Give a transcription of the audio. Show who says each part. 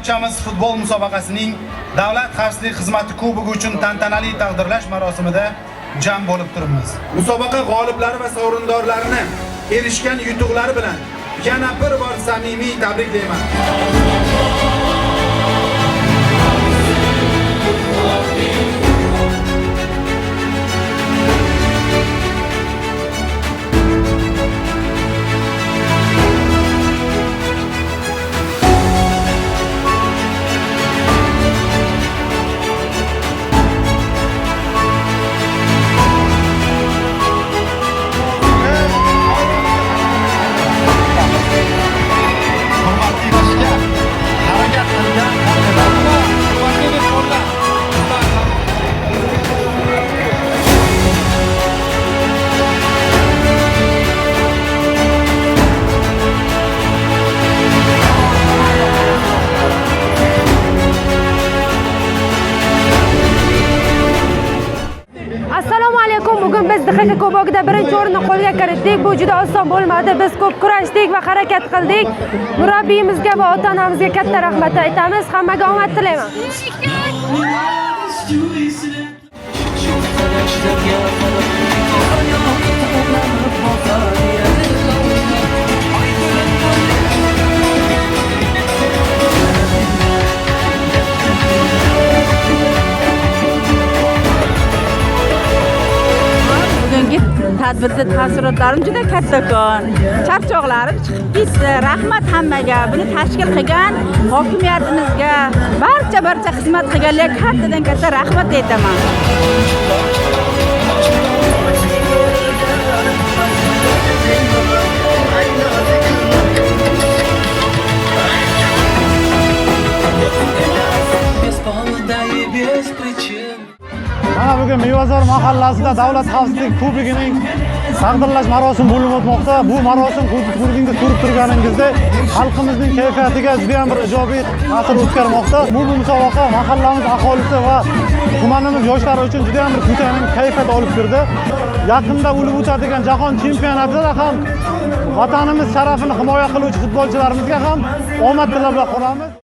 Speaker 1: Barchamiz futbol musobaqasining Davlat xavfsizlik xizmati kubogi uchun tantanali taqdirlash marosimida jam bo'lib turibmiz. Musobaqa g'oliblari va sovrindorlarini erishgan yutuqlari bilan yana bir bor samimiy tabriklayman. Hurmatli boshga harakat qilgan hurmatli mehmonlar.
Speaker 2: Assalomu alaykum. Bugun biz DXK Kubogida birinchi o'rinni qo'lga kiritdik. Bu juda oson bo'lmadi. Biz ko'p kurashdik va harakat qildik. Murabbiyimizga va ota-onamizga katta rahmat aytamiz. Hammaga omad tilayman.
Speaker 3: Bugungi tadbirda taassurotlarim juda kattakon. Charchoqlarim chiqib ketdi. Rahmat hammaga. Buni tashkil qilgan hokimiyatimizga, barcha xizmat qilganlarga kattadan katta rahmat aytaman.
Speaker 4: Без повода и без причин.
Speaker 5: Mana bugun Mevazor mahallasida Davlat xavfsizlik kubogining taqdirlash marosimi bo'lib o'tmoqda. Bu marosim ko'rdingiz, ko'rib turganingizdek xalqimizning kayfiyatiga juda ham bir ijobiy ta'sir o'tkazmoqda. Bu musobaqa mahallamiz aholisi va tumanimiz yoshlari uchun juda ham bir ko'tarinki kayfiyat olib kirdi. Yaqinda bo'lib o'tadigan jahon chempionatida ham vatanimiz sharafini himoya qiluvchi futbolchilarimizga ham omad tilab qolamiz.